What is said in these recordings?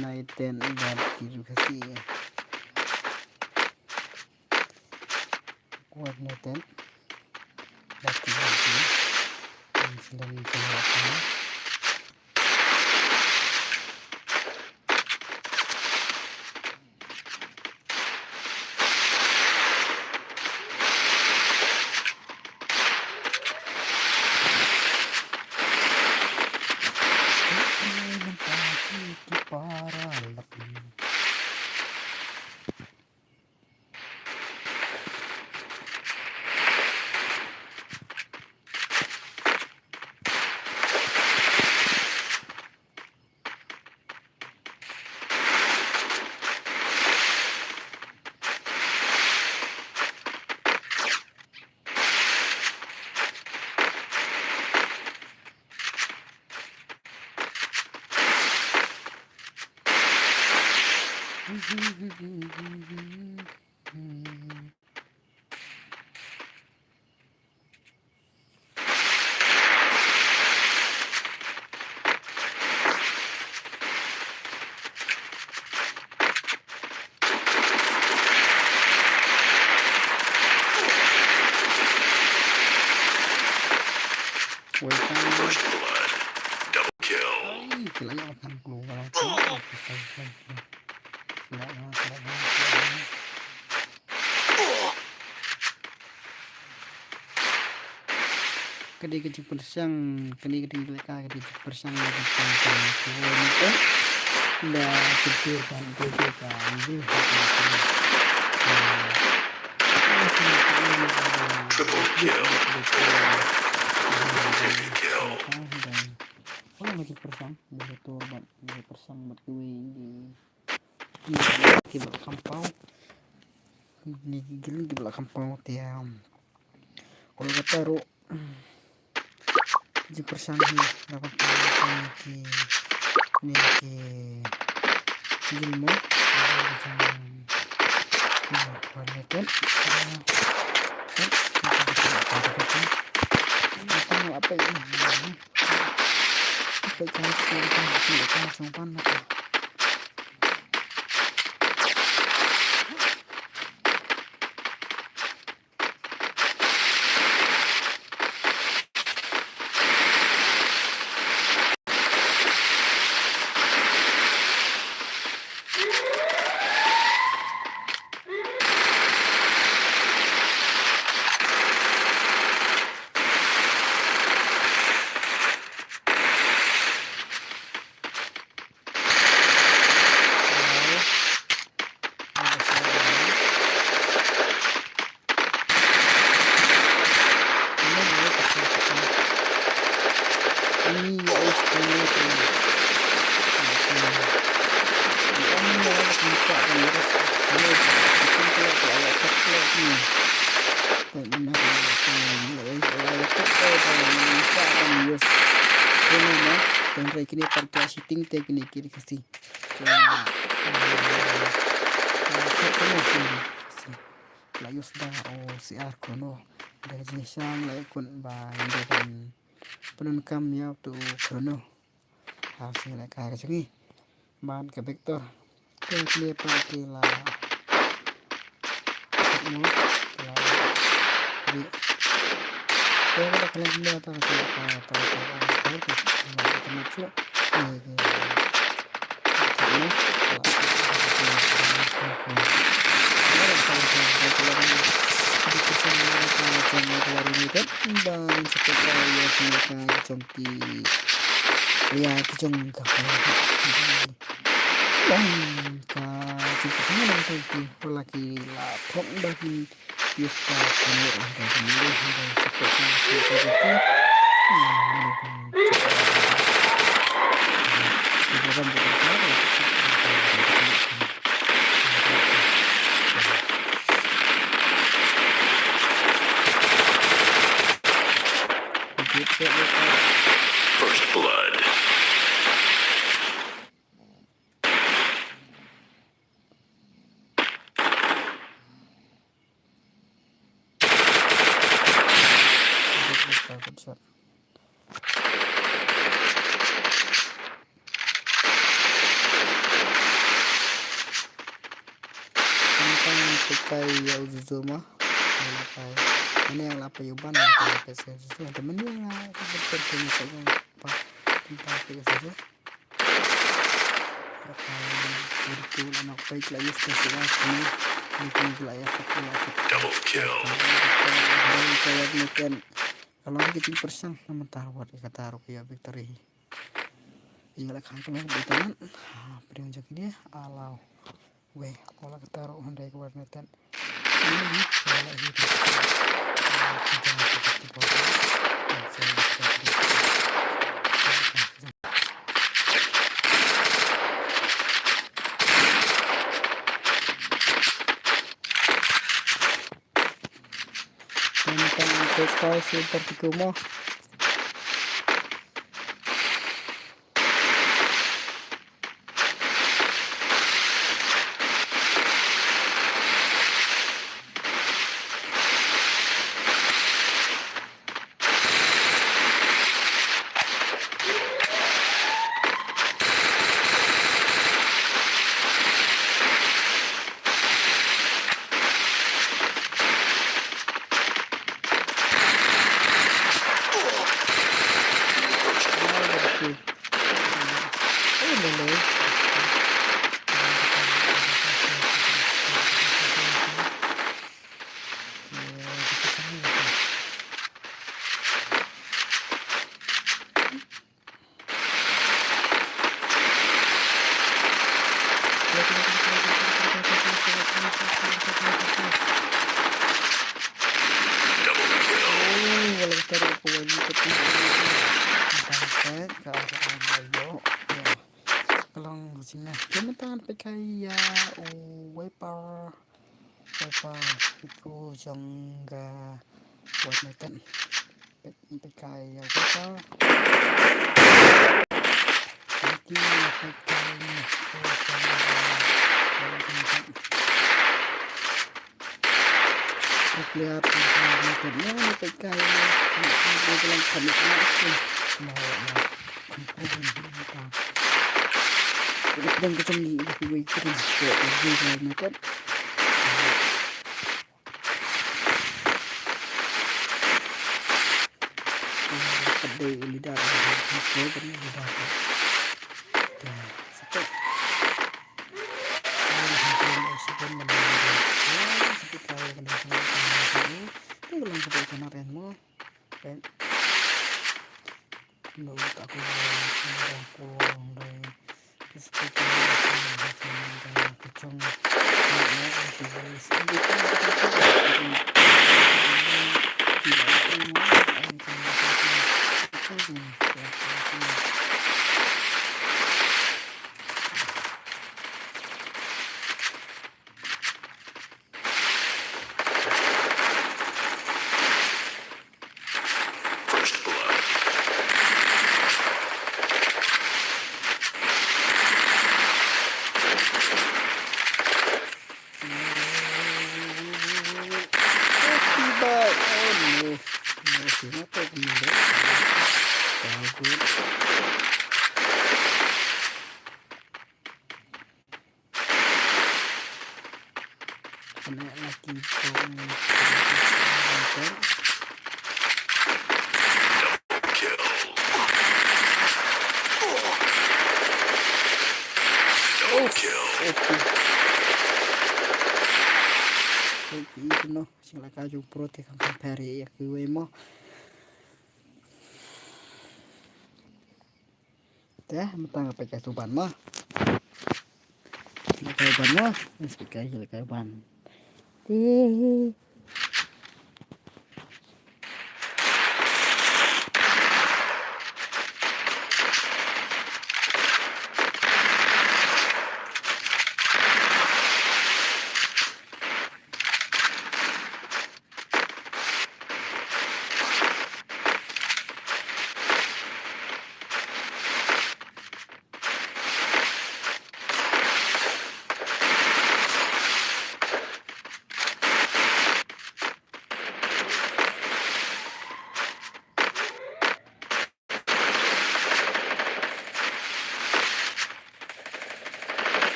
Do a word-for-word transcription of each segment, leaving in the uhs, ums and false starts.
United bad ki Khasi. Kuwait United bad ki Khasi. An selen selen. First blood. Double kill. Ai, ki la ïa kan kloi, ka la kloi. Ki la ïa, ki la ïa, ki la ïa. Ka dei ka jingpyrshang, ka dei ka dei ka, ka dei jingpyrshang, ka dei jingpyrshang, ka dei jingpyrshang. Ba ka dei ka, ka dei ka, ka dei ka. Triple kill. Heavy kill. Wala ma jingpyrshang, ba ka tur bad, ba ka pyrshang bad kiwei ki, ki, ki ba la kham paw. Ni ki gil ki ba la kham paw te, um, Kolkata ruh. Ki jingpyrshang hi, la kham paw ki, ni ki gil mo. Ki jing, ki jing, ki jing, Kine pat ka shooting te kine ki Khasi. La use da o C R Chrono. Da jingshisha la ïakut ba ynda ban pyndonkam ïa uto u Chrono. Ha shisha ka ka jong ngi. Bad ka Vector. Te kine pat ki la mo, ki la ri. Te ka da ka la ri ta ka ta ka ta ka ta ka ta ka ta ka ta ka ta ka First blood. Good shot. Peit kai ïa u Zuzu mo. Ïa la kai. Mane ïa la peit u ban ïa la peit sa Zuzu. Te mane ïa la ka ban peit sa Zuzu. Pa. Pa peit sa Zuzu. Ïa kai. Ïa tu la nok peit la ïa sa Zuzu. Ni ni la ïa sa la. Double kill. Ïa kai ïa ni ken. Ka long ki jingpyrshang na mynta wat ïa kata ruh ïa victory. Ïa la khan ka long bit tanan. Ha, pdiang jong kine alaw. Wei, ko la kata ruh hynrei ka war na ten. Ïa la hi. Tang tang tang kai super tiku mo. Ka long sini. Kita nak pakai ya, oh, wiper. Wiper itu jong ka buat meten. Pakai ya wiper. Nanti pakai itu jong ka buat meten. Nuclear, nuclear, nuclear, nuclear, nuclear, nuclear, nuclear, nuclear. Nuclear, nuclear, nuclear. Ka dei u leader, ka dei u leader. Te, satu. Ka dei u leader. Satu kali ka dei u leader. Te, ka long ka dei ka dei mo. Te. No, ka ko, ko, ko, ko, First blood. Kena lagi bom. Double kill. Double kill. Sing la ka jong pro te kam peri ya kiwei mo. Te, mynta nga peit ka suban ma. Nga peit ban ma. Nga peit ka, nga peit ban. Te.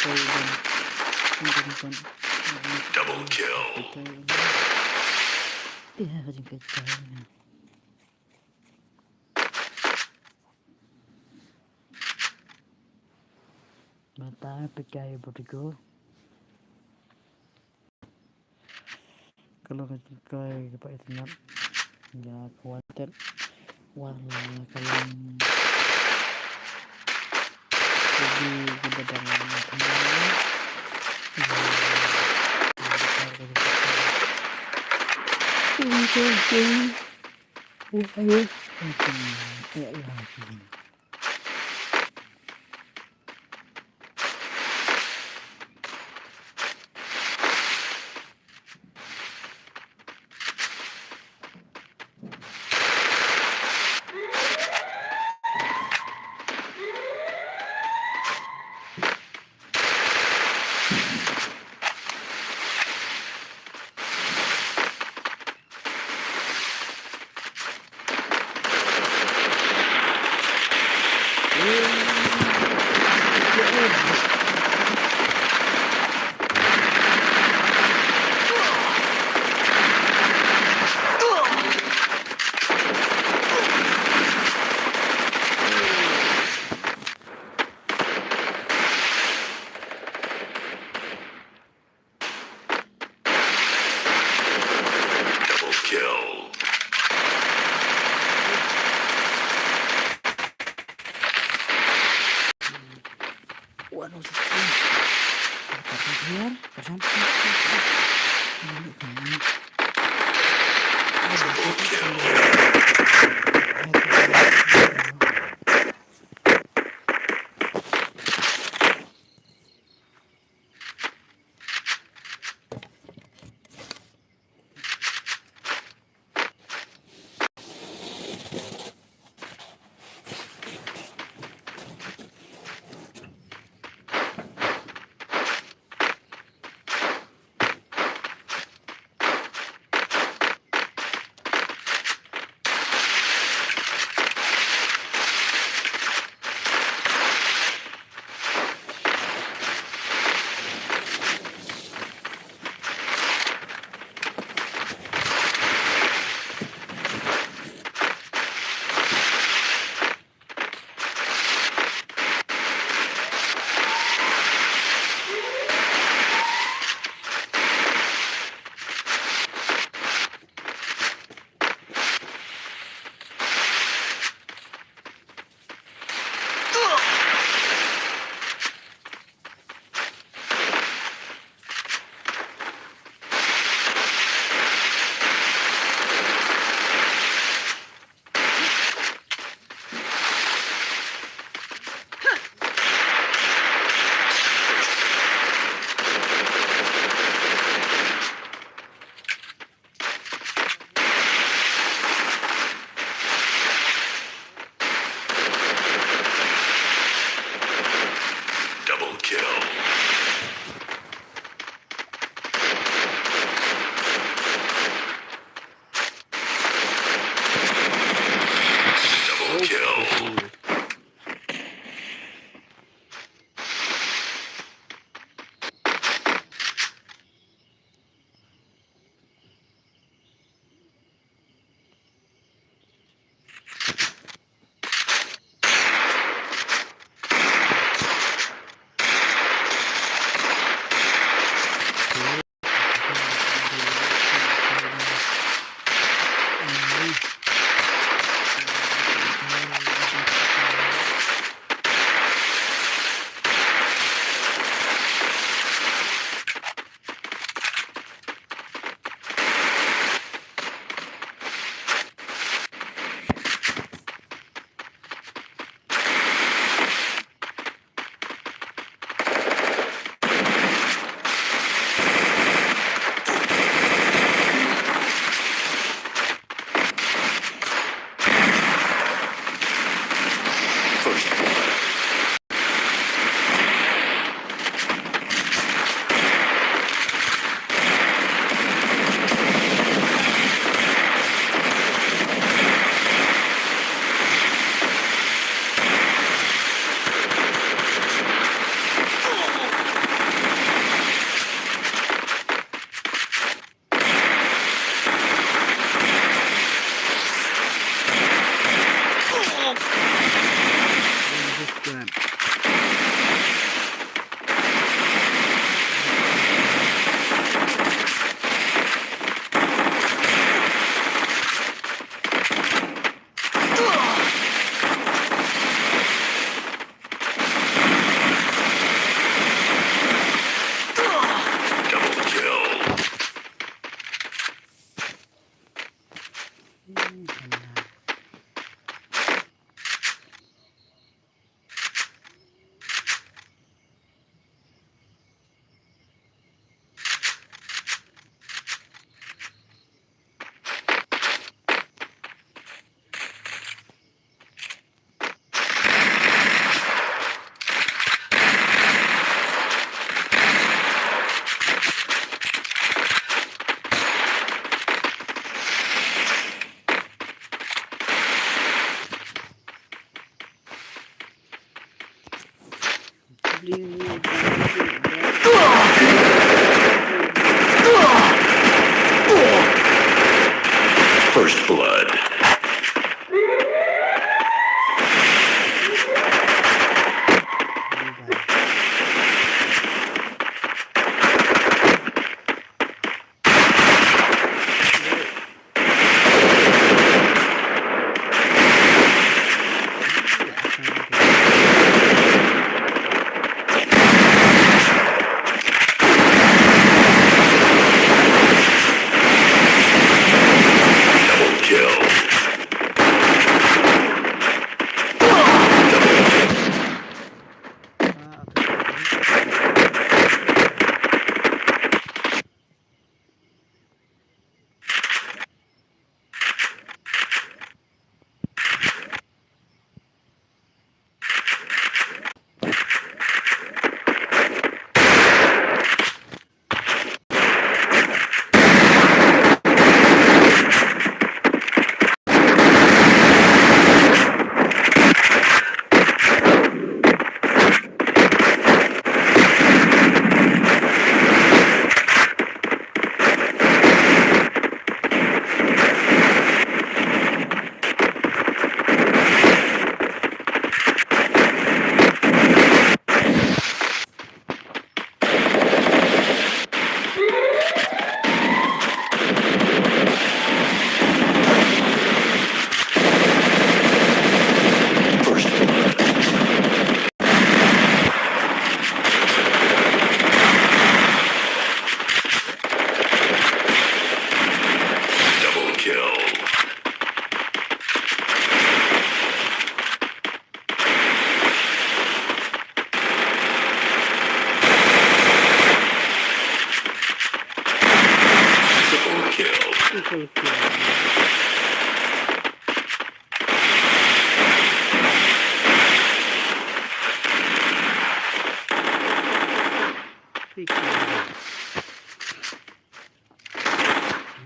Double kill. Ïa ka jingkait. Mynta peit ïa ka Rodrigo. Ka long ka jingkait kaba itynnat ïa ka Wanted. Wat la ka long ka jingkait kaba dang itynnat. Double kill. Waduh, satu. Here, for example. Triple kill.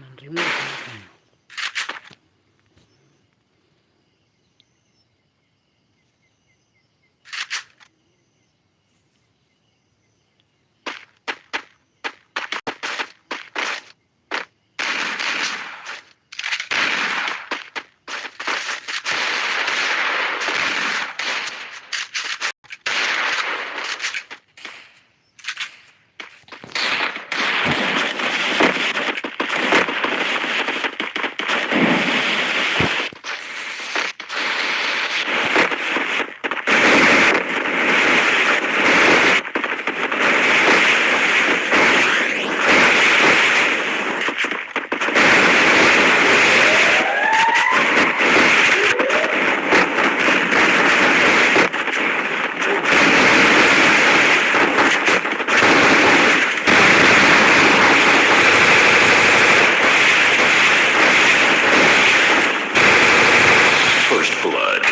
Man remove. First blood.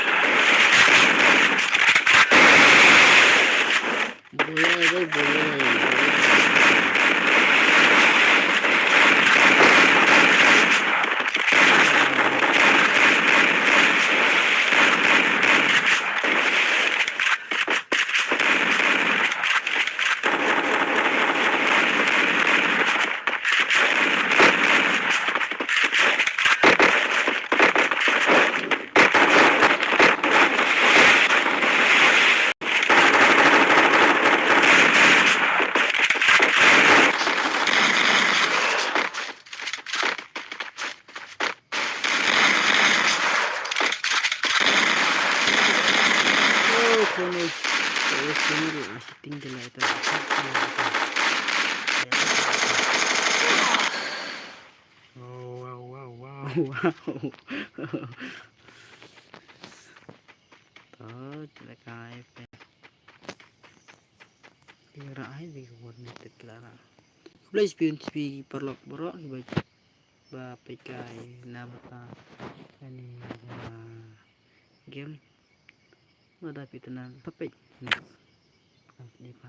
Oh, kone. Oh, kone, ah, shooting ke light. Oh, wow, wow, wow, wow. To, check ai pe. Kira ai di ko ne te klara. Please, please, please, paralok baroh, ba, ba peit kai na bata kane, ah, game. Ba da peit na, ba peit. Next. Ni pa.